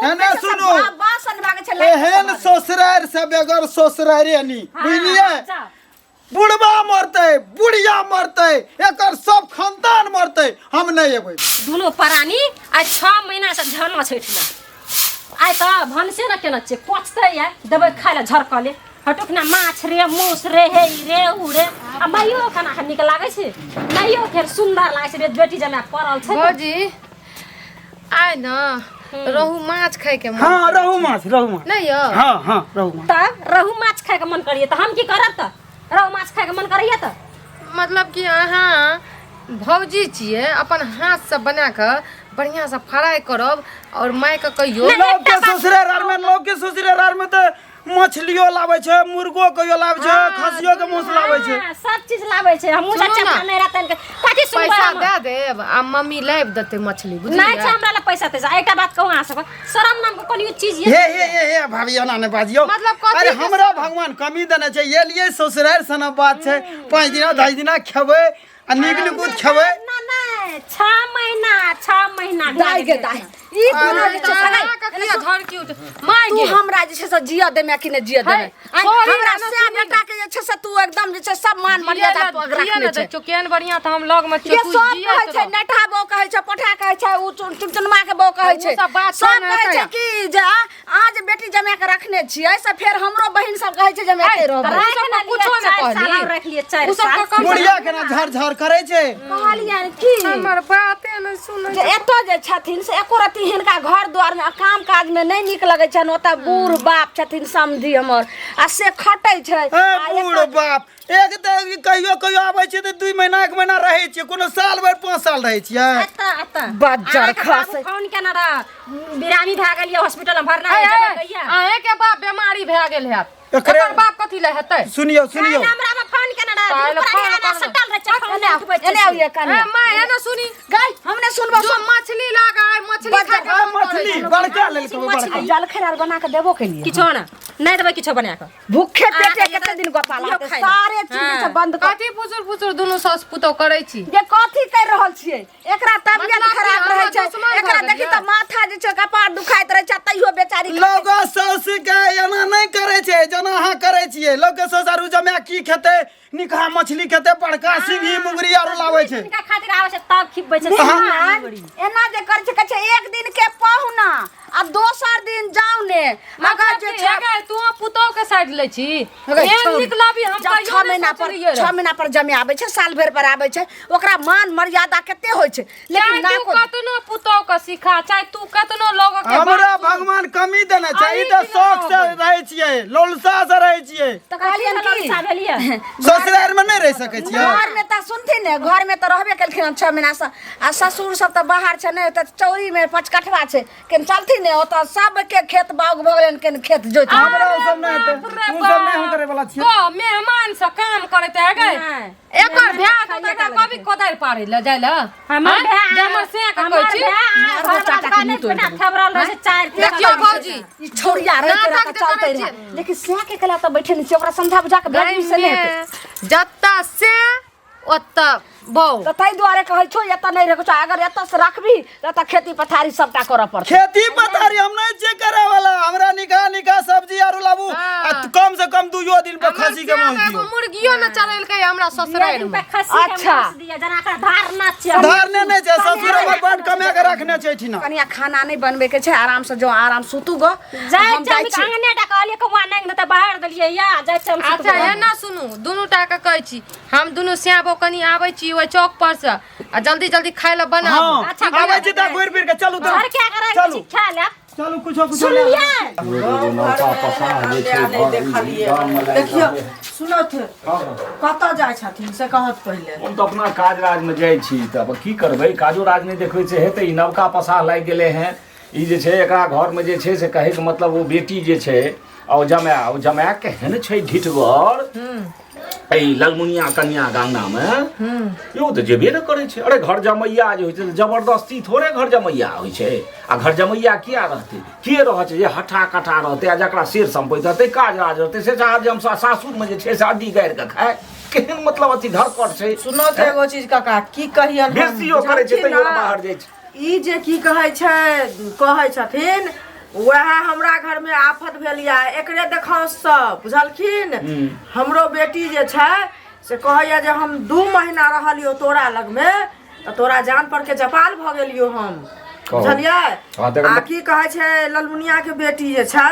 एने छै से सुनू। बासन भागै छै लाइट एहन ससुरारि से बेगर ससुरारि नी बुझलियै बुढ़बा मरतै बुढ़िया मरतै एकर सब खानदान मरतै हम नहि एबै। दुनू प्राणी आइ 6 महीना से झरना छै एहिठिना। आइ तऽ भनसे ने केने छियै, पचतै आइ देबै खाय लए झरकले हटुक ना माछ रे मूस रे हे ई रे ऊ रे। आ माइयो खाना खा नीक लागै छै, माइयो फेर सुन्दर लागै छै रे, बेटी जमाय पड़ल छै। भौजी आइ न रहु माछ खाय के मन। हाँ रहु माछ, रहु माछ नहीं यौ? हाँ हाँ रहु माछ। तब रहु माछ खाय के मन करिए तऽ हम की करब? तऽ रहु माछ खाय के मन करैया तऽ मतलब कि अहाँ भौजी छियै, अपन हाथ से बना कऽ बढ़िया से फ्राई करब और माय के कहियो। लोग के ससुराल में, लोग के ससुराल में तऽ मछलियो लाबै छै, मुर्गो कहियो लाबै छै, खसियो के मांस लाबै छै। हाँ, सब चीज लाबै छै। हमहूँ सुनू चाचा ना। नहि रहतनि के कथी सुनबै पैसा हम? दए देब आ मम्मी लाबि देतै मछली, नहि छै बुझलियै? हमरा लग पैसा तैसा। एकटा बात कहू अहाँ सबके, शरम नाम के कोनो चीज ये हे हे हे हे भाभी एना नहि बाजियौ। मतलब कथी अरे के हमरा भगवान कमी देने छै, ये लिए ससुराल सना बात छै, 5 दिना 10 दिना खेबै आ नीक निकुत खेबै। ना नहि, 6 महीना, 6 महीना भए दाइ गेल गे दाइ, ई दुनू जे छै सगाई अहाँके किया झड़की उठ माय तू गे? हमरा जे छै से जिया देमे कि नहि जिया देमे? है, आँय, छोड़ी हमरा ना, से सुनी बेटा के जे छै से तू एकदम जे छै सब मान मर्यादा पग जिया रखने ने छै। देखियौ केहन बढ़िया तऽ हम लग में ये सब कहै छै, नेठा बो कहै छै, पोठा कहै छै, उ चुनचुनमा के बो कहै उ छै, सब बात सब ने कहै छै हेतै। कि जे अहाँ जे बेटी जमा के रखने छियै से फेर हमरो बहिन सब कहै छै जे हम एतै रहबै। राखि सब ने कुछो लिअ, ने 4 साल कहली। आओर राखि लिअ, 4 उ सब साल। के कम बुढ़िया केना झर झर करै छै। कहलियनि की हमर बाते नहि सुनै जे एतऽ जे छथिन से एको रत्ती हिनका घर द्वार में काम काज में नहि नीक लगै छनि। ओतऽ बूढ़ बाप छथिन समधी हमर आ से खटै छै। ए आ बूढ़ बाप एक तऽ ई कहियो कहियो आबै छै तऽ 2 महीना 1 महीना रहै छियै, कोनो साल भरि 5 साल रहै छियै। एतऽ, एतऽ। बज्जर अहाँके बाबू खसै। फोन केने रह, बिरामी भए गेलियै हॉस्पिटल में भरना है, जेबै कहिया? अहें के बाप बीमारी भए गेल हैत, एकरे- एकर बाप कथी ले हेतै? सुनियौ सुनियौ, हमरा में फोन केने रह, काल्हि दुनू फोन प्राणी एना करबै। सटल रहै छै, फोन नहि उठबै छै एने से। आबियै कनिया। ए, माय एने सुनी गै, हम नहि सुनबो। जो मछली लागा आइ मछली बज्जर खाय के आ मन करै मछली छै। बड़का लेलकै बड़का। जलखै आर बना के देबो केलियै? किछो ना नहि देबै किछो बना कऽ। भूखे पेटे अहाँके कते दिन गोपाल इहो हेतै? खाइ ले। सारे चीज जे छै बंद कर। कथी फुसुर फुसुर दुनू सास पुतोह करै छी? जे कथी कर रहल छियै? एकरा तबियत मतलब कि खराब हमरा रहै छै, दुश्मन भऽ एकरा देखी गेलियै? तऽ माथा जे छै कपार दुखाइत रहै छै, तैयो बेचारी खाइ लोग साउस के एना नहि करै छै जेना अहाँ करै छियै। लोग के साउस आरू जमाए की खेतै, निकहा मछली खेतै, बड़का सिंघी मुंगरी आरू लाबै छै। हिनका खातिर आबै छै तब खिबै छै। छै। एना जे करै छै, कहै छै एक दिन के पहुना आ दोसर दिन जाउ ने। अगर मतलब जे कि छै हे गै, तू पुतोह के साइड लै छी? हे गै, एहन छोड़। नीक लाभी हम जब कहियो 6 नहि महीना पर सोचलियै रहए। 6 महीना पर जमे आबै छै, साल भरि पर आबै छै, ओकरा मान मर्यादा कते होइ छै, लेकिन चाहे ना तू को कतनो पुतोह के सिखा, चाहे तू कतनो लोग के हमरा बात सुन। भगवान कमी देने छै, ई अही तऽ दिन शौक से रहबै। रहै छियै, लोलसा से रहै छियै। तऽ कहलियनि की ललसा भेलियै? ससुराल में नहि रहि सकै छियै? घर में तऽ सुनथिन ने, घर में तऽ रहबे केलखिन हन 6 महीना से, आ ससुर सब तऽ बाहर छै ने, तऽ चौरी में पचकठवा छै, केन चलथिन ने ओतऽ सबके खेत बाउग भऽ गेलनि, केन खेत जोति। हमरा ओ सब नहि हेतै, बाप रे ओ सब नहि हम करे वाला छियै। गो मेहमान से काम करैत है गै। नहि। एकर भ्या तऽ एकरा कभी कोदारि पारै लए जाइ लए? हमर आँय? भाय जे हमर से के हमर कहै छी। भाय मारबो घर चाटा के वाला मुँह तोड़ि बेटा देबो। थेबरल रहै छै, 4 देखियौ भौजी, ई छौड़िया रहते नाटक रहते जे चलते करै रहे, छियै। लेकिन से के कला तऽ बैठे नहि छै, ओकरा समझा बुझा के भेजबी से नहि हेतै। जत्ता से ओत्ता बौ। तऽ ताहि दुआरे कहै छौ एतऽ नहि रखै छौ, अगर एतऽ से रखबी तऽ एतऽ खेती पथारी सबटा करऽ पड़तै। खेती पथारी हम नहि छियै करे वाला, हमरा निका निका सब्जी आरू लाबू आ कम से कम 2 दिन पर हमर खसी के श्याम मांस एगो दियौ। मुर्गियो न चलेलकै हमरा ससुरारि में। खसी के अच्छा। मांस दिया जना एकरा धार ना छियै। धारने नहि छै, ससुर हमर बड कमा के रखने छै एहिठिना। कनिया खाना नहि बनबै के छै, आराम से जो आराम सुतू गो। जाइ हम जाइ छी छी। अंगने टा कहलियै कौआ नांगि देतै, बाहर देलियै या जाइ छी हम अच्छा सुतबै। एना सुनू, दुनू टा के कहै छी, हम दुनू श्याबो कनी आबै छी ओहि चौक पर से आ जल्दी जल्दी खाय लए बनाबू। हँ अच्छा, आबै छी तऽ घुरि फिर के चलू तऽ। घर के करै चलू। छी खा लेब। चलू कुछो कुछो ले। सुनलियै? एगो नौका पसाह जे छै नहि देखलियै। गाममे लागि देखियौ रहलै। सुनथ, कतऽ जाइ छथिन से कहत पहिले। हम तऽ अपना काज राजमे जाइ छी तऽ अब की करबै, काजो राज नहि देखबै से हेतै। ई नवका पसाह लागि गेलै हेँ, ई जे छै एकरा घरमे जे छै से कहैके मतलब ओ बेटी जे छै आ ओ जमाए, ओ जमाए केहन छै ढिठगर, एहि ललमुनिया कन्या गांगनामे यौ तऽ जेबे ने करै छै। अरे घर जमैया जे होइ छै तऽ जबरदस्ती थोड़े घर जमैया होइ छै। आ घर जमैया किया रहतै, के रहै छै जे हट्ठा कट्ठा रहतै आ जकरा शेर सम्पैत रहतै, काज राज रहतै, से चाहत जे हम सासुरमे जे छै से अड्डी गाड़ि कऽ खाय। केहन मतलब अथी धरकट छै। सुनो तऽ एगो चीज काका, की कहियन हम, बेसियो करै छै बुझलखिन तैयो ने? बाहर जाइ छै। ई जे की कहै छै, कहै छथिन वएह हमरा घर में आफत भेल या एकरे देखाउ सब बुझलखिन। हमरो बेटी जे छै से कहैया जे हम 2 महीना रहलियो तोरा लगमे तऽ तोरा जान पर के जपाल भऽ गेलियो हम, बुझलियै? आ की कहै छै ललमुनिया के बेटी जे छै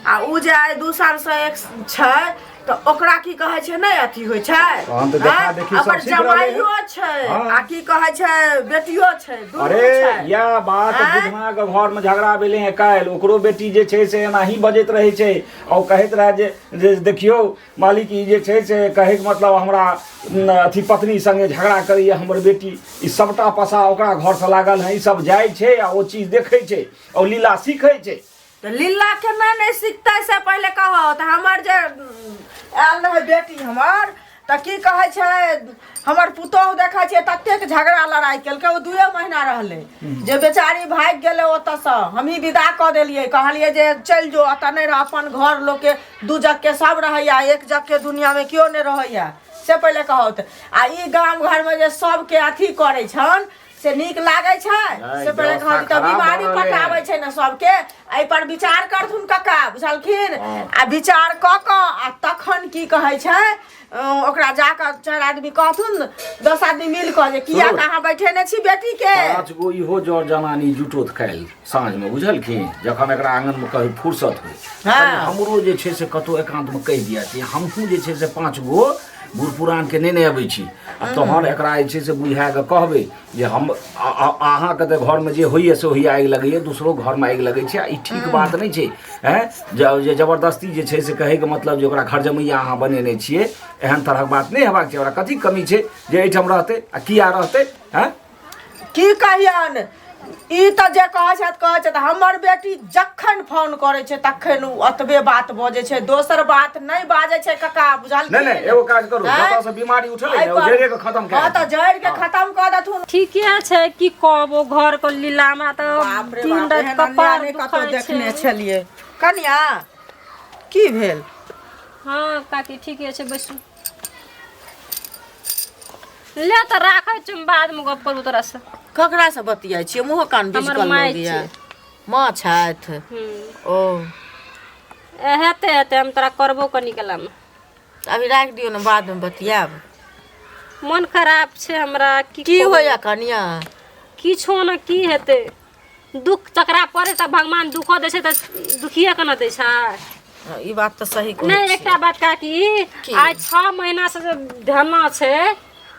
आ उ जे आइ 2 साल से एक छै तऽ ओकरा की कहै छै नहि अथी होइ छै, ओकर जमाइयो छै आ की कहै छै बेटियो छै। अरे यह बात बुधना के घर में झगड़ा भेलै हैं काल्हि, ओकरो बेटी जे छै से एनाही बजैत रहै छै आ कहैत रहै जे देखियौ मालिक ई जे छै से कहैके मतलब हमरा अथी पत्नी संगे झगड़ा करैए हमर बेटी, ई सबटा पसा ओकरा घरसँ लागल है। ई सब जाइ छै आ ओ चीज देखै छै आ लीला सीखै छै। तऽ लीला केना नहि सीखतै से पहिले कहौ। तऽ हमर जे आयल रहै बेटी हमर तऽ की कहै छै हमर पुतोहु देखै छियै ततेक झगड़ा लड़ाइ केलकै, ओ 2 महीना रहलै जे बेचारी भागि गेलै ओतऽसँ। हमही विदा कऽ देलियै, कहलियै जे चलि जो एतऽ नहि रह, अपन घर लोकके 2 जगके सब रहैया, 1 जगके दुनियामे केओ नहि रहैया से पहिले कहौ। तऽ आ ई गाम घरमे जे सबके अथी करै छन से नीक लागै छै से पहिले कहौ। तऽ बीमारी पटाबै छै ने सबके, एहि पर विचार करथुन कक्का, बुझलखिन? आ विचार कऽ कऽ आ तखन की कहै छै ओकरा जाकऽ 4 आदमी कहथुन, 10 आदमी मिल कऽ जे किया अहाँ बैठेने छी बेटी के। 5 गो इहो जर जनानी जुटोत काल्हि साँझमे, बुझलखिन? जखन एकरा आङनमे कभी फुर्सत होइ, हमरो जे छै से कतहु एकान्तमे कहि दिया कि हमहूँ जे छै से 5 गो बूढ़ पुरानके नेने अबै छी आ तहन एकरा जे छै से बुझा कऽ कहबै जे हम अहाँके तऽ घरमे जे होइए से होइए, आगि लगैए, दोसरो घरमे आगि लगै छै, आ ई ठीक बात नहि छै। आँय जे जबरदस्ती जे छै से कहैके मतलब जे ओकरा घर जमैया अहाँ बनेने छियै, एहन तरहक बात नहि हेबाक चाही। ओकरा कथी कमी छै जे एहिठाम रहतै आ किया रहतै? आँय की कहियन, ई तऽ जे कहै छथि कहै छथि। हमर बेटी जखन फोन करै छै तखन ओ ओतबे बात बजै छै, दोसर बात नहि बाजै छै कका, बुझलखिन? नहि नहि, एगो काज करू, जतऽ से बीमारी उठलै ने, ओ जड़े के खत्म कऽ। हँ तऽ जड़ि के खत्म कऽ देथुन। ठीके छै, की कहबो घर के लीला हमरा तऽ दिन राति कपार दुखाइ छै। देखने छलियै कनिया, की भेल? हँ काकी ठीके छै, बैसू ले तऽ राखै छी, बादमे गप करू तोरा से। ककरा से बतियाइ छियै? मुँहो कान बिजकल लगैया। माँ छथि? ओ हेतै हेतै, हम तोरा करबो कनी कलामे। अभी राखि दियौ ने, बादमे बतियाब। मन खराब छै हमरा। की होइया कनिया? किछो ने, की हेतै, दुख तकरा पड़े तऽ भगवान दुखो दै छै तऽ दुखिए के ने दै छै। ई बात तऽ सही कहै नहि। एकटा बात काकी, आइ 6 महीना से जे धरना छै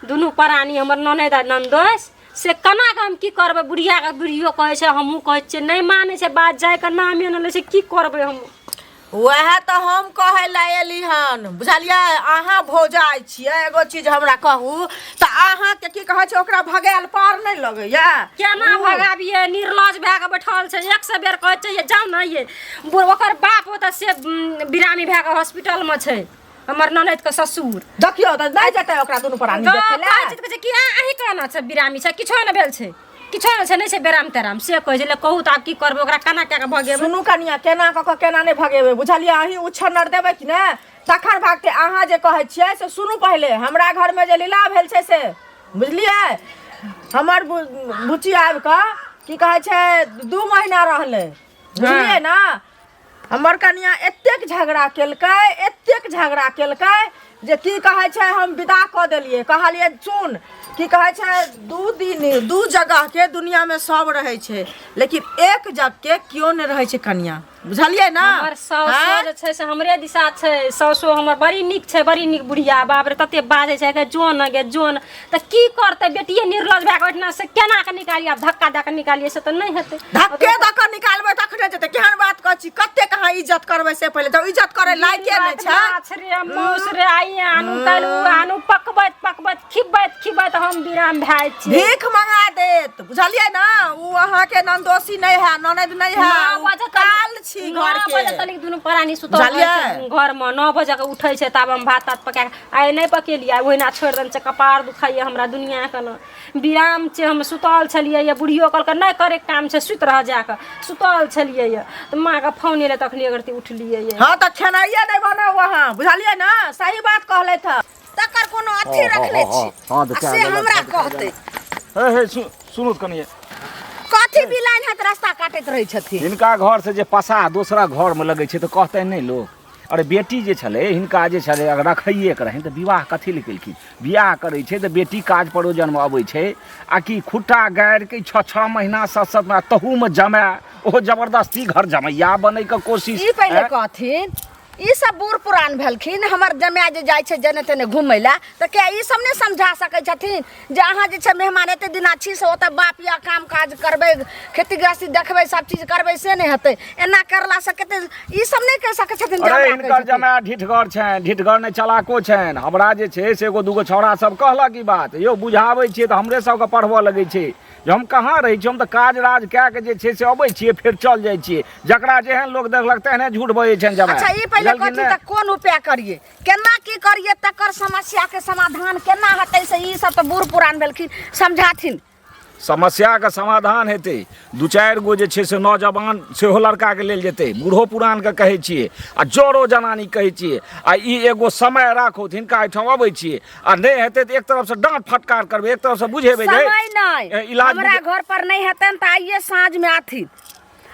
दुनू प्राणी हमर ननैद आ ननदोस, से केना कऽ हम की करबै? बुढ़ियाके बुढ़ियो कहै छै, हमहूँ कहै छियै, नहि मानै छै बात, जाइके नामे नहि लै छै, की करबै हम? वएह तऽ हम कहै लए एली हन, बुझलियै? अहाँ भौजाइ छियै, एगो चीज हमरा कहू तऽ अहाँके की कहै छै ओकरा भगायल पार नहि लगैया? केना भगाबियै? निर्लज भए कऽ बैठल छै। 100 बेर कहै छियै जाउ ने ये, ओकर बाप ओतऽ से बिरामी भए कऽ हॉस्पिटलमे छै, हमर ननैद के ससुर। देखियौ तऽ नहि जेतै ओकरा दुनू प्राणी देखै लए? कहै छै कि अहीं केना छै बिरामी छै, किछो नहि भेल छै, किछो नहि छै, नहि छै बेराम तेराम से कहै छै। कहू तऽ आब की करबै, ओकरा केना कए कऽ भगेबै? सुनू कनिया, केना कऽ कऽ केना नहि भगेबै, बुझलियै? अहीं उछन्नर देबै कि नहि तखन भागतै। अहाँ जे कहै छियै से सुनू पहिले, हमरा घरमे जे लीला भेल छै से बुझलियै? हमर बुच्ची आबि कऽ की कहै छै 2 महीना रहलै, बुझलियै ने? हमर कनिया एतेक झगड़ा केलकै, एतेक झगड़ा केलकै जे की कहै छै हम विदा कऽ देलियै। कहलियै सुन, की कहै छै 2 दिन 2 जगहके दुनियामे सब रहै छै, लेकिन एक जगहके केओ नहि रहै छै कनिया, बुझलियै ने? हमर सासो जे छै से हमरे दिशा छै। सासो हमर बड़ी नीक छै, बड़ी नीक बुढ़िया, बाप रे तते बाजै छै गे जो न गे जो न, तऽ की करतै बेटिए निर्लज भए कऽ ओहिठिना से केना कऽ निकालियै? आब धक्का दए कऽ निकालियै से तऽ नहि हेतै। धक्के दऽ कऽ निकालबै तखने जेतै। केहन बात कहै छी, कतेक अहाँ इज्जत करबै से पहिले, जब इज्जत करै लायके नहि छै। माछ रे माउस रे, आइ आनू काल्हि ओ आनू, पकबैत पकबैत खिबैत खिबैत हम विराम भए जाइ छी। भीख मंगा देत, बुझलियै ने? ओ अहाँके ननदोसी नहि है, ननद नहि है, 9 ओ बजे तक काल छी 9 घर बजे के, तनिक दुनू प्राणी सुतल रहै बुझलियै? छै घरमे, 9 बजे के उठै छै तब हम भात तात पका कऽ आइ नहि पकेलियै, आइ ओहिना छोड़ि देने छै। कपार दुखाइए हमरा दुनिआँके ने, विराम छै। हम सुतल छलियै यऽ, बुढ़ियो कहलकै नहि करैके काम छै, सुति रह जाकऽ, सुतल छलियै यऽ तऽ माँके फोन एलै तखनी अगरती उठलियै यऽ। हँ तऽ खेनाइए नहि बनाउ अहाँ, बुझलियै ने? सही बात कहलथि हँ। तकर कोनो अथी रखने छी हँ तऽ आ से हमरा कहतै। हे हे सुनू कनिए, कथी बिलाइन हैत रास्ता काटैत रहै छथिन। हिनका घरसँ जे पसाह दोसरा घरमे लगै छै तऽ कहतनि नहि लोक? अरे बेटी जे छलै हिनका जे छलै अगर रखैएके रहनि तऽ विवाह कथी लए केलखिन? बियाह करै छै तऽ बेटी काज परोजनमे अबै छै, आ कि खुट्टा गाड़िके 6 6 महीना 7 7 महीना, तहूमे जमाए ओहो जबरदस्ती घर जमैया बनैके कोशिश। ई पहिले कहथिन, ई सब बूढ़ पुरान भेलखिन, हमर जमाए जे जाइ छै जने तने घुमै लए तऽ के ई सब नहि समझा सकै छथिन जे अहाँ जे छै मेहमान एते दिना छी से ओतऽ बाप या काम काज करबै, खेती गृहस्थी देखबै, सब चीज करबै, से नहि हेतै एना करलासँ कते ई सब नहि कहि सकै छथिन जे अरे हमरा कहै हिनकर छथिन। जमाए ढिठगर छनि, ढिठगर नहि चलाको छनि। हमरा जे छै से एगो दूगो छौड़ा सब कहलक ई बात, यौ बुझाबै छियै तऽ हमरे सबके पढ़बऽ लगै छै जे हम कहाँ रहै छी, हम तऽ काज राज कए कऽ जे छै से अबै छियै फेर चल जाइ छियै। जकरा जेहन लोक देखलक तेहने झूठ बजै छनि जमाए। अच्छा ई पहिले बुझलखिन कहथिन ने? तऽ कोन उपाय करियै, केना की करियै, तकर समस्याके समाधान केना हेतै से ई सब तऽ बूढ़ पुरान भेलखिन, समझाथिन। समस्याके समाधान हेतै, 2 4 गो जे छै से नौजवान सेहो लड़काके लेल जेतै, बूढ़ो पुरानके कहै छियै आ जरो जनानी कहै छियै, आ ई एगो समय राखू हिनका एहिठाम अबै छियै, आ नहि हेतै तऽ एक तरफसँ डाँट फटकार करबै, एक तरफसँ बुझेबै जे समय नहि इलाज हमरा घर पर नहि हेतनि तऽ आइए साँझमे आथिन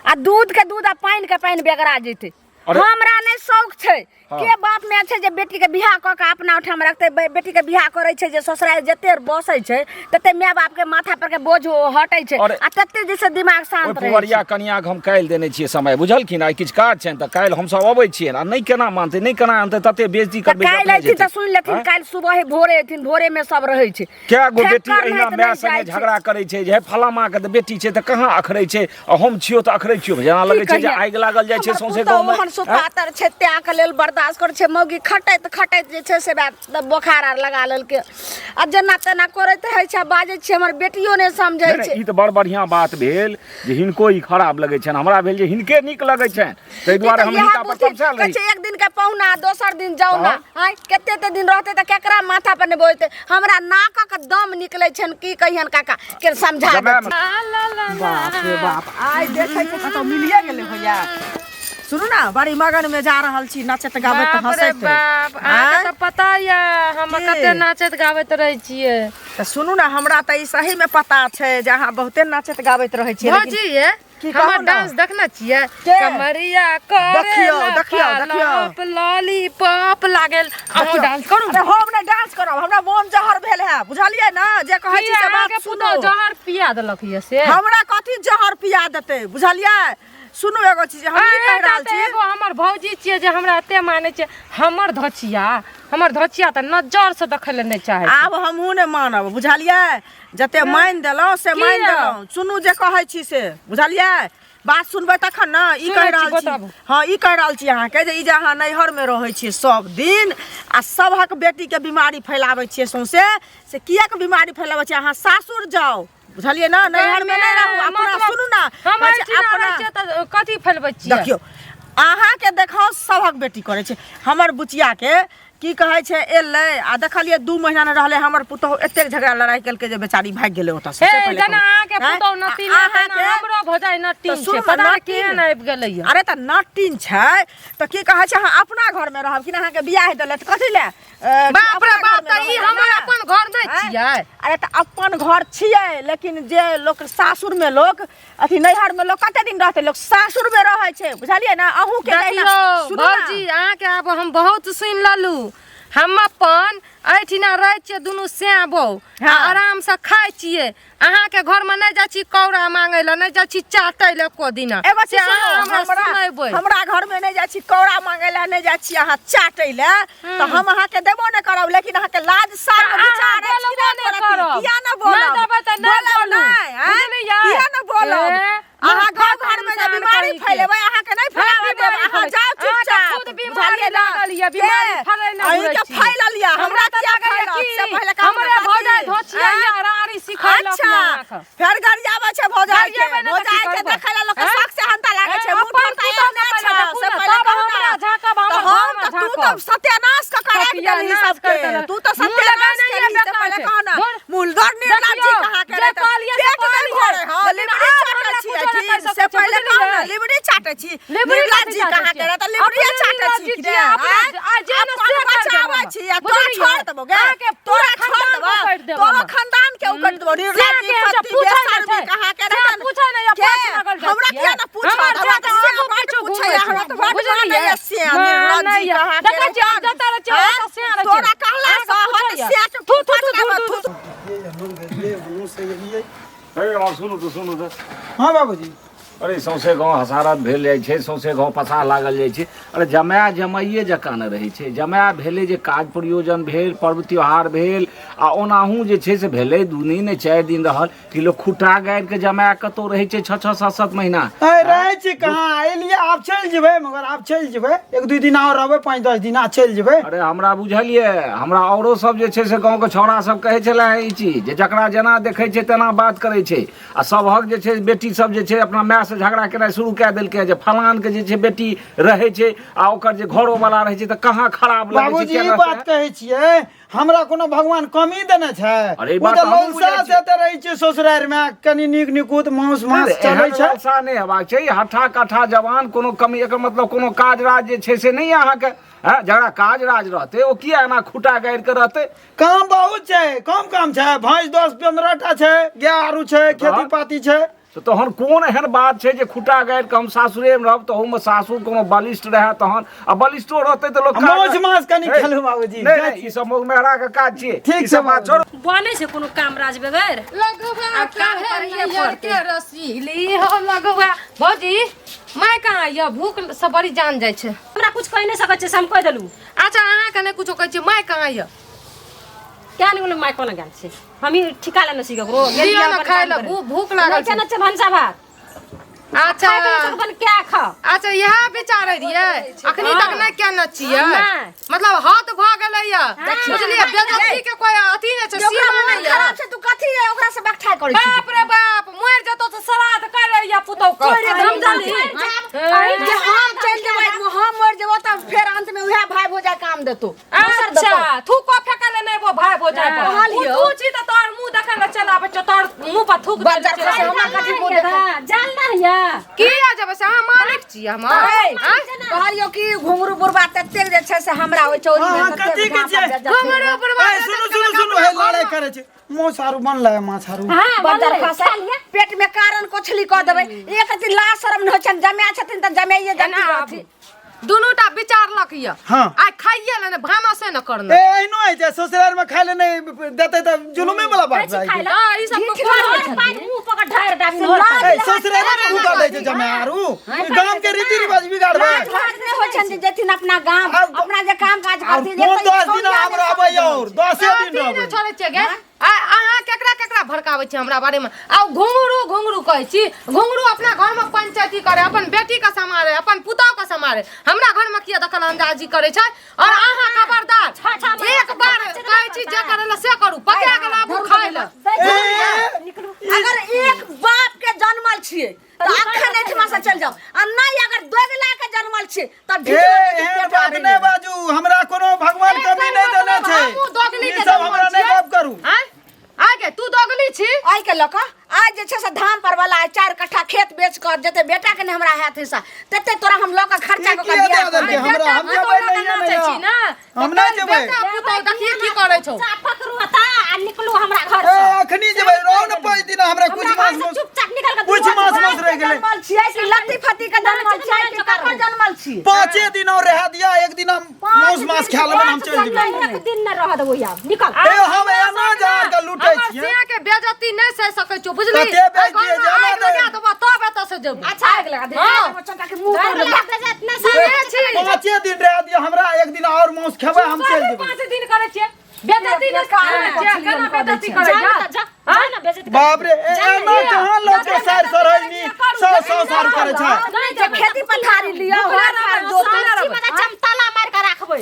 आ दूध के दूध आ पानि के पानि बेगरा जेतै। अरे हमरा नहि शौक छै। हाँ। के बाप में छै जे बेटी के बियाह कऽ के अपना ओहिठाम रखतै? बेटी के बियाह करै छै जे ससुराल जते बसै छै तते माय बाप के माथा पर के बोझ ओ हटै छै अरे आ तते जे छै दिमाग ओहि शांत रहै पुवरिया छै। कनियाके हम काल्हि देने छियै समय, बुझलखिन? आइ किछु काज छनि तऽ काल्हि हमसब अबै छियनि, आ नहि केना मानतै, नहि केना आनतै, तते बेइज्जती तऽ करबै जे काल्हि अपने अयथिन जेतै। तऽ सुनि लेथिन, आँय? काल्हि सुबह भोरे अयथिन, भोरे में सब रहै छै। कए गो बेटी ठेकर अहिना नहि तऽ माय नहि संगे जाइ छै। झगड़ा करै छै जे हे फलामा के तऽ बेटी छै तऽ कहाँ अखरै छै, आ हम छियौ तऽ अखरै छियौ, जेना की लगै छै जे कहियै? आगि लागल जाइ छै हमर सौंसे पुतहु गाँवमे। ओहन सुपातर छै, त्याग लेल बर्दाश्त करै छै, मौगी खटैत खटैत जे छै से वएह बोखार आर लगा लेलकै आ जेना तेना करैत रहै छै, बाजै छियै हमर बेटियो नहि समझै नहि, छै। ई तऽ बड़ बढ़िआँ बात भेल जे हिनको ई खराब लगै छनि, हमरा भेल जे हिनके नीक लगै छनि, ताहि दुआरे हम हिनका पर तमसायल कहै रही। छै एक दिन के पहुना दोसर दिन जाउ ना, हँ। आँय कते ते दिन रहतै तऽ केकरा माथा पर नहि बोझतै? हमरा नाकक दम निकलै छनि, की कहियन काका के समझा जमाए देथिन। बाप रे बाप, आइ देखै छी कतौ मिलिए गेलै भैया। सुनू ना, बड़ी मगन में जा रहल छी नचैत गाबैत बाप रे हंसैत। बाप, अहाँके तऽ पता यऽ हम की? कते नाचैत गाबैत रहै छियै। तऽ सुनू ना, हमरा तऽ ई सही में पता छै जे अहाँ बहुते नाचैत गाबैत रहै छियै, लेकिन भौजी ये की कहू हमर ना? डांस देखने छियै? के? कमरिया करे देखियौ, देखियौ, देखियौ। लॉलीपॉप लागल। अहूँ देखियौ। डांस करू। अरे हम नहि डांस करब, हमरा मोन जहर भेल है, बुझलियै ना? जे कहै छी की से बात अहाँके सुनू। पुतहु जहर पिया देलक ये से? हमरा कथी जहर पिया देतै, बुझलियै? सुनू एगो चीज हम ई कहि रहल तऽ छी। एगो हमर भौजी छियै जे हमरा एते मानै छै, हमर धोचिया, हमर धोचिया तऽ नजर से देखै लए नहि चाहै छै। आब हमहूँ नहि मानब, बुझलियै? जते मानि देलहुँ से की मानि यौ? देलहुँ। सुनू जे कहै छी से, बुझलियै? बात सुनबै तखन ने। ई सुनै कहि छी, रहल छी, बताबू। हँ, ई कहि रहल छी अहाँके जे ई जे अहाँ नैहरमे रहै छियै सब दिन आ सभक बेटीके बीमारी फैलाबै छियै सौंसे, से किएक बीमारी फैलाबै छियै? अहाँ सासुर जाउ, बुझलियै ने? नैहरमे नहि रहू। अपना मतलब सुनू ने, हम कहै छै एहिठिना अपना रहै छियै तऽ कथी फैलबै छियै? देखियौ, अहाँके देखाउ सभक बेटी करै छै। हमर बुचियाके की कहै छै एलै आ देखलियै 2 महीना नहि रहलै, हमर पुतहु एतेक झगड़ा लड़ाइ केलकै जे बेचारी भागि गेलै ओतऽसँ। हे से पहिले जेना कहू। अहाँके आँय? पुतहु नटीन है, तेना हमरो भौजाइ नटीन तऽ छै, सुनू पता ने, नहि नटीन। केहन आबि गेलै यऽ। अरे तऽ नटीन छै तऽ की कहै छै, अहाँ अपना घरमे रहब कि ने? अहाँके बियाह देलथि कथी लए? बाप रे अपना बाप, घरमे तऽ ई रहबै हमर ने? अपन घर नहि आँय? छियै? अरे तऽ अपन घर छियै, लेकिन जे लोक सासुरमे लोक अथी नैहरमे लोक कते दिन रहतै? लोक सासुरमे रहै छै, बुझलियै ने? अहूँके जहिना- देखियौ सुनू ने। भौजी, अहाँके आब हम बहुत सुनि लेलहुँ। हम अपन एहिठिना रहै छियै दुनू सैं बहू, आ हाँ। आरामसँ खाइ छियै। अहाँके घरमे नहि जाइ छी कौड़ा मांगै लए, नहि जाइ छी चाटै लए एको दिना। एगो से चीज सुनू, अहाँ हमरा हमरा सुनेबै। हमरा घरमे नहि जाइ छी कौड़ा मांगै लए, नहि जाइ छी अहाँ चाटै लए, तऽ हम अहाँके देबो नहि करब, लेकिन अहाँके लाज शर्म तऽ अहाँ विचार अछि कि बोलबो नहि नहि करब? करब। किया नहि नहि बोलब? देबै तऽ नहि बोलब बोलू। नहि, आँय? बुझलियै? किया नहि बोलब? ए, अहाँ मूर्ख गाँव घरमे जे इंसान बीमारी कहीं के। फैलेबै, अहाँके नहि हाँ, फैलाबऽ देब। बीमारी अहाँ फैले। जाउ अहाँके चुपचाप, खुद बीमारी बुझलियै ने? लागल यऽ, बीमारी के? फैलेने अहींके घुरै छी। फैलल यऽ, हमरा हमरा तऽ किया लागैए फैलत? कि से पहिले कहू ने हमरे कथी? भौजाइ धोचिया आँय? यऽ, राड़ी सिखेलक अच्छा, यऽ अहाँके। फेर गरियाबै छै भौजाइ के। गरियेबै नहि तऽ की भौजाइ के करबै? देखै लए लोकके आँय? शौक से हंता लागै छै। आँय, मुँह अपन ठोरता पुतहु एहने के पहिले छै, देखू से ने, पहिले तब कहू ने। हमरा झाँकब, तऽ हमर हम घरमे तऽ तू झाँकब। तऽ सत्यानाश कऽ कऽ राखि देलही सत्यानाश सबके। करि देलक। तू तऽ मुँह सत्यानाश लगेने केलही, यऽ से पहिले बेकार कहू ने। छै। धुर। मुलदर निर्लज्ज देखियौ, कहाँ के जे रहै तऽ कहलियै से पेट नहि कहलियै। भरै हँ, लेकिन लिबड़ी आब चाटै हमरा छी कुछो नहि एहिठिन, कहि से सकै छी, पहिले कहू ने, बुझलियै? लिबड़ी चाटै छी। लिबड़ी निर्लज्ज कथी चाटै कहाँ के छियै? रहै तऽ लिबड़िए अपने चाटै छी निर्लज्ज कि छियै, ने, अपने आँय? आ जे ने अपन से करि देब बचाबै हम। छी आ तोरा बुझलियै? छोड़ि देबौ गे, अहाँके तोरा पूरा छोड़ि खानदान देबौ, पकड़ि देब तोरो हम। खानदान के उकट देबो से निर्लज्जी के हम फत्ती पूछै नहि बेशर्मी छै। कहाँ के से रहतन? पूछै नहि, के? पाछू लागल जाइ हमरा छियै। किया ने पूछत हमर हमरा तऽ जात से आगू बड्ड पाछू पूछैया घुमै हमरा छै। तऽ बड्ड बुझलियै? मानैया से मानैया। निर्लज्जी कहाँ के देखै छियै, हम रहतन? जतऽ रहै छियै, आँय? ओतऽ से रहै छियै। तोरा कहला अहाँके से हत पूछैया। से के थू, थू, थू, फटका थू, थू थू। अरे और सुनू तऽ सुनू तऽ हाँ बाबूजी अरे सौंसे गाँव हसारत भेल जाइ छै सौंसे गाँव पसाह लागल जाइ छै अरे जमाए जमाइए जकाँ ने रहै छै जमाए भेलै जे काज प्रयोजन भेल पर्व त्योहार भेल आ ओनाहु जे छै से भेलै दू दिन चारि दिन रहल कि लोक खुट्टा गाड़िके जमाए कतहु रहै छै छओ छओ सात सात महीना अरे रहै छी कहाँ एलियै आब चलि जेबै मगर आब चलि जेबै एक दू दिन आओर रहबै पाँच दस दिन आ चलि जेबै अरे हमरा बुझलियै हमरा औरो सब जे छै से गाँवके छौड़ा सब कहै छलै ई चीज जे जकरा जेना देखै छै तेना बात करै छै आ सबहक जे छै बेटी सब जे छै अपना मायसँ झगड़ा केनाइ शुरू कए देलकै जे फलानके जे छै बेटी रहै छै आ ओकर जे घरोवला रहै छै तऽ कहाँ खराब लगै छै बाबूजी ई केना बात कहै छियै हमरा कोनो भगवान कमी देने छै अरे ई ओ बात तऽ हमहूँ ललसा बुझै से छियै। तऽ रहै छियै ससुरारिमे कनि नीक निकुत मांस मांस अरे चलै एहन छै ललसा नहि हेबाक छै हट्ठा कट्ठा जवान कोनो कमी एकर मतलब कोनो काज राज जे छै से नहि अहाँके हँ जकरा काज राज रहतै ओ किया एना खुटा गाड़ि के रहतै काम बहुत छै कम काम छै भैंस दस पंद्रह टा छै गाय आरू छै खेती पाती छै तऽ तहन कोन एहन बात छै जे खुटा गाड़ि के हम सासुरेमे रहब तहूमे सासुर कोनो बलिष्ठ रहए तहन आ बलिष्ठो रहतै तऽ लोक मौज मास कनि खेलू बाबूजी नहि नहि ई सब मौग मेहरा के काज छियै ठीक ई छै सब बात छोड़ू बनै छै कोनो काम राज बगैर लगवा आब काम कहे करैये नैहर पड़तै। के रसीली हो लगवा भौजी माय कहाँ यऽ भूख से बड़ी जान जाइ छै हमरा कुछ कहि नहि सकै छै से हम कहि देलहुँ अच्छा अहाँके नहि कुछो कहै छियै माय कहाँ यऽ क्या नहीं बोले माय कोना गेल छै हमही ठिका लेने छी ककरो दियौ ने खाय लए भूख लागल नहि छै केना छै भनसा भात अच्छा खाय के अपन क्या खाओ अच्छा इएह विचारै रहियै अखनी तक नहि केने छियै नहि। मतलब हद भऽ गेलै यऽ बुझलियै बेजती के कोई अथी नहि छै जे ओकरा सीमा मोन नहि यऽ खराब छै तू कथी रे ओकरा से बकठाइ करै छी बाप रे बाप मरि जेतौ तऽ श्राद्ध करै या पुतहु के समझलही जे हम चलि जेबै हम मरि जेबो तऽ फेर अंत में उएह भाई भौजाइ काम देतौ दोसर देतौ। अच्छा थूको फेकै ले नहि एबो भाय भौजाइ पर कहलियौ। तू छी तऽ तोहर मुँह देखै ले चलि आबै छौ तोहर मुँह पर थूक दै ले बज्जर चलि खसे आबै हमरा कथी मुँह देखै जाल ना हिया की आ जेबै से अहाँ मालिक छियै हमर ऐ, आँय? कहलियौ कि घुंघरू बुढ़बा ततेक जे छै से हमरा ओहि चौरी हाँ, में हाँ, ततेक कथी के झाँपल छियै? जे जथिन। घुंघरू बुढ़बा ए, सुनू सुनू सुनू हे लड़ाइ करै छै माछ आरू बनलै माछ आरू हां बज्जर बनलै खसे खा लिअ पेट में कारण कोछली कऽ देबै एक अथी लाज शरम नहि होइ छनि जमाए छथिन तऽ जमाइए एना जल्दी आबू। रहथिन दुनू टा विचारलक यऽ हाँ। आइ खाइए ले ने भानसे ने करना ए एहनो होइ छै ससुराल में खाय ले नहि देतै तऽ जुलुमे वाला बात कहै छी भए खाय गेल लए हँ, ई सब झीठ कोन होइ छथिन। पानि मुँह पकड़ ढारि दाबी से लाज ए ससुराल में भूखा दै छै जमाय आरू ई गाम के रीति रिवाज बिगाड़बै लाज भाज नहि होइ छनि जे जेथिन अपना गाम आब- अपना जे काम काज और करथिन कोन एक तऽ 10 दिन कौनिया हम नहि रहबै और दसे दिन अथी नहि रहबै छोड़ै छियै गे आ अहाँ केकरा केकरा भड़काबै छी हमरा बारेमे आ घुंघरू घुंघरू कहै छी घुंघरू अपना घरमे पंचायती करे अपन बेटीके सम्हारे अपन पुतोहके सम्हारे हमरा घरमे किया दखल अंदाजी करै छै और अहाँ खबरदार एक बार कहै छी जे करै लए से करू पका के लाबू खाय लए अगर एक बाप के जन्मल छियै तऽ अखन एहिठमा से चलि जाउ आ नहि अगर दोगला के जन्मल छियै तऽ ए ढिढोरा एहन बात नहि बाजू हमरा कोनो भगवान कमी नहि देने छै हमहूँ दोगली ई के सब जन्मल हमरा नहि छियै। गप करू आँय? आगे तू दोगली छी आइ के लऽ कऽ आइ जे छै से धाम पर वाला आइ चारि कट्ठा खेत बेच कऽ जते बेटा के ने हमरा हैत हिस्सा तते तोरा हम लऽ कऽ खर्चा ई कऽ कऽ किया बियाह दऽ देलकै करबै। हमरा हम बेटा जेबै पुतोह लऽ नहिये कऽ नाचै छी नहिये ने हम नहि तऽ जेबै बेटा पुतोह देखिए की करै छौ पकड़ू ता आ निकलू हमरा घर ए से अखनी जेबै रहू ने पाँच दिन हमरा कुछ हमरा मास घर से चुपचाप निकल के कुछ मास मास रहि गेलै जन्मल छियै कि लत्ती फत्ती के जन्मल छियै कि ककर जन्मल छियै पाँचे दिन और रह दिया एक दिन हम मांस मास खा लेबै हम चलि जेबै एक दिन न रह देबो आब निकल ए हम एना जा के लूटै हमर छियै सिया के बेजती नहि सहि सकै छौ बुझली कते बेइज्जती एहि घरमे जाना आगि दे। लगा देबो तब एतऽ से जेबो अच्छा आगि लगा दे हाँ। के मुंह घर पर वाला बेइज्जत न सुनै छी पाँचे दिन रह दिया हमरा एक दिन और मांस खेबै हम चलि जेबै 5 दिन करै छियै बेइज्जती नहि करै छियै केना बेइज्जती करै जा ना जा जा ना बेइज्जती कर। बाप रे ए, एना कहाँ लोक के सार सरहनी सौ सौ सार करै छै नहीं जे खेती पथारी लिअ हर फार जोतू सब्जी में चमताला मार के राखबै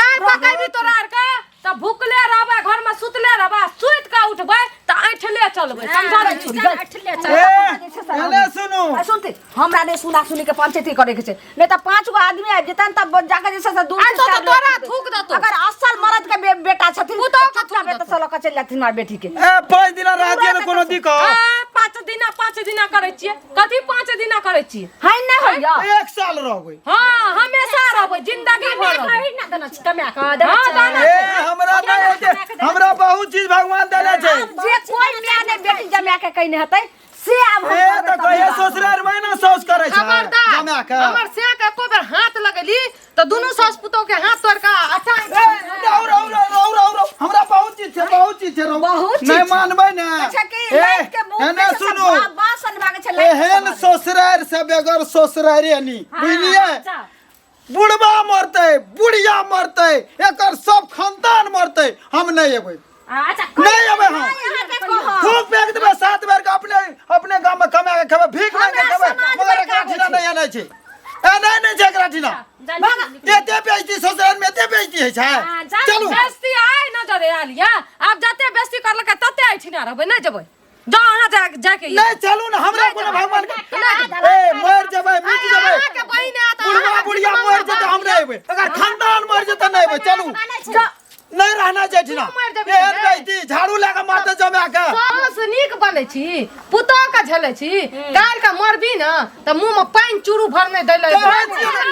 नहि पकैबी तोरा आरके तऽ भुखले रहबै घरमे सुतले रहबै सुति कऽ उठबै तऽ ऐठले चलबै समझल अठले चल ए एने सुनू आ सुनते हमरा नहि सुना सुनी के पंचायती करे के छै, नहीं तऽ 5 गो आदमी आबि जेतन तब जाके जे छै से दूर आ से तो चारि तोरा लोक थूक देतौ। अगर असल मर्द के बेटा छथिन पुतहु के तऽ चुपचाप थूक एतऽ से लऽ कऽ चलि जाथिन हमर बेटी के। ए 5 दिना रह दिए ने कोनो दिक्कत। आ, 5 दिना 5 दिना करै छियै, कथी 5 दिना करै छियै? है नहि होइया। 1 साल रहबै। हाँ, हमेशा रहबै, जिंदगी भर रहबै। कहि ना देना छी कमा के देना हाँ, छै। देना ए हमरा नहि हेतै, हमरा बहुत चीज भगवान देने छै। जे कोई माय नहि बेटी जमा के कहिने हेतै से आब हम ए करबै तऽ तब कहिया विवाह। ससुरार में ना साउस करै छै खबरदार, जमा के। हमर से के एको बेर हाथ लगेली तऽ दुनू सास पुतोह के हाथ तोड़ के अच्छा। ए रहु रहु रहु रहु रहु, हमरा बहुत चीज छै, बहुत चीज छै रहु। बहुत चीज नहि छै। मानबै ने। अच्छा कि ए, लाइट के मुंह एने में से सुनू, बासन भागे छै लाइट के एहन सवाल। ससुरार से बेगर ससुरारे नी, बुझलियै? अच्छा। बुढ़बा मरतै, बुढ़िया मरतै, एकर सब खानदान मरतै, हम नहि एबै। अच्छा नहीं अबे हम। अहाँके कहब। खूब फेंक देबै 7 बेर के, अपने अपने गाम में कमा के खेबै, भीख मांग के हमरा खेबै, समाज मगर बड़का एकरा होइ ठीना छै। नहि आनै छै। ए नहि नहि छै एकरा ठीना। एते बेइज्जती ससुराल में एते बेइज्जती होइ छै। हाँ, जा- चलू। बेस्ती आइ नजर आयल या आब जते बेस्ती करलकै तते एहिठिना रहबै, नहि जेबै। जाउ अहाँ जा जाके यौ। नहीं चलू ना, हमरा कोनो भगवान के ए मर जेबै, मिट जेबै। अहाँके बहिन आयत, बुढ़वा अहाँके बुढ़िया जिम्मा मर जेतै, हम नहीं अयबै। अगर खानदान मर जेतै नहीं अयबै। चलू, नहीं रहना छै एहिठिना। तू मरि जेबही एहन रे। बेइज्जती झाड़ू लए कऽ मारतै जमा के। साउस नीक बनै छी, पुतोह के झेलै छी, काल्हि के मरबी ने तऽ मुँह में पानि चूरू भरने दै लए। कहै छियै ने,